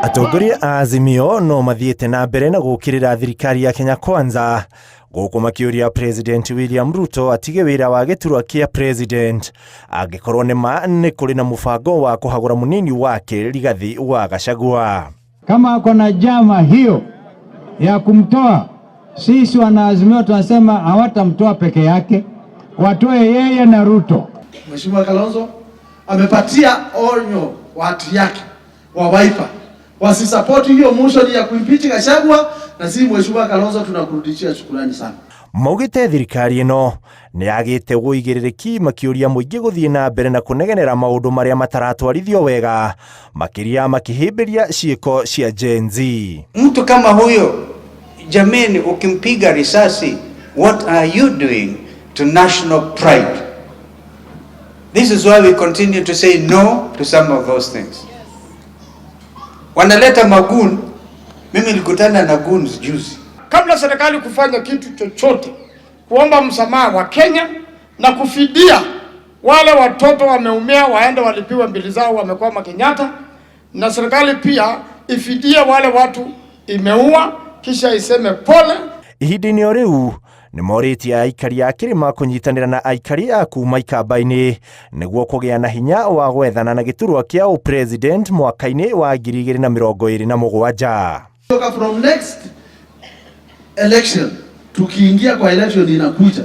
Atongoria a Azimio no mathiĩte na mbere na gũkĩrĩra thirikari ya Kenya Kwanza, gũkũ makĩũria President William Ruto atige wĩra wa gĩturwa kĩa President angĩkorwo nĩ ma nĩ kũrĩ na mũbango wa kũhagũra mũnini wake Rigathi wa Gachagua. Kama ako na njama hiyo ya kumtoa, sisi wanaazimio tunasema hawatamtoa peke yake, watoe yeye na Ruto. Mheshimiwa Kalonzo amepatia onyo watu yake wa Wiper wasisapoti hiyo motion ya kuimpeach Gachagua, na sisi Mheshimiwa Kalonzo tunakurudishia shukrani sana. Maugĩte thirikari ĩno nĩ yagĩte ũigĩrĩrĩki, makĩũria mũingĩ gũthiĩ na mbere na kũnegenera maũndũ marĩa mataratwarithio wega, makĩria makĩhĩmbĩria ciĩko cia Gen Z. Mtu kama huyo jameni, ukimpiga risasi, what are you doing to national pride? This is why we continue to say no to some of those things. Wanaleta magoon. Mimi nilikutana na goons juzi. Kabla serikali kufanya kitu chochote, kuomba msamaha wa Kenya na kufidia wale watoto wameumia, waende walipiwe bili zao, wamekwama Kenyatta, na serikali pia ifidie wale watu imeua, kisha iseme pole. Ihinda-inĩ o rĩu nĩ morĩtie aikari a kĩrĩma kũnyitanĩra na aikari a kuma ikamba-inĩ nĩguo kũgĩa na hinya wa gwethana na gĩturwa kĩa ũpresident mwaka-inĩ wa 2027. Toka from next election, tukiingia kwa election inakuja,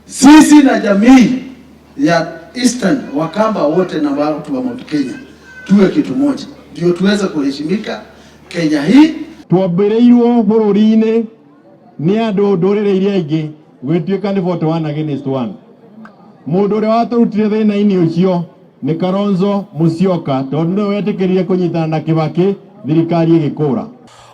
sisi na jamii ya Eastern Wakamba wote na watu wa Mount Kenya tuwe kitu moja, ndio tuweze kuheshimika Kenya hii. Twambĩrĩirwo bũrũri-inĩ nĩ andũ ndũrĩrĩ iria ingĩ gwĩtuĩka nĩ 41 against 1. Mũndũ ũrĩa watũrutire thĩna-inĩ ũcio nĩ Kalonzo Musyoka, tondũ nĩwe wetĩkĩrire kũnyitana na Kibaki thirikari ĩgĩkũra.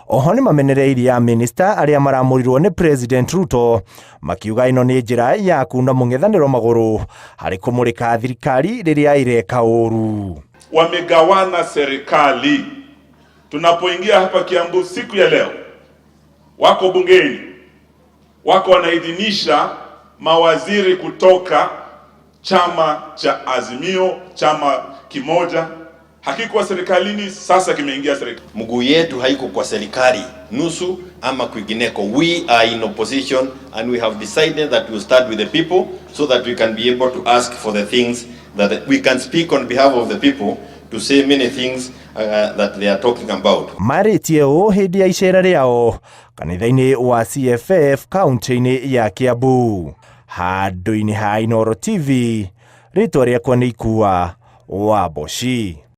Oho nĩ mamenereirie amĩnĩsta arĩa maramũrirwo nĩ President Ruto, makiuga ĩno nĩ njĩra ya kuna mũng'ethanĩro magũrũ harĩ kũmũrĩka thirikari rĩrĩa ĩreka ũru. Wamegawana serikali. Tunapoingia hapa Kiambu siku ya leo, wako bungeni, wako wanaidhinisha mawaziri kutoka chama cha Azimio, chama kimoja hakikuwa serikalini, sasa kimeingia serikali. Mguu yetu haiko kwa serikali nusu ama kwingineko. We are in opposition and we have decided that we start with the people so that we can be able to ask for the things that we can speak on behalf of the people to say many things that they are talking about. Marĩtie ũũ hĩndĩ ya icera rĩao kanitha-inĩ wa CFF kaunti-inĩ ya Kiambu. Handũ-inĩ ha Inooro TV, rĩtwa rĩakwa nĩ Ikua wa Mboci.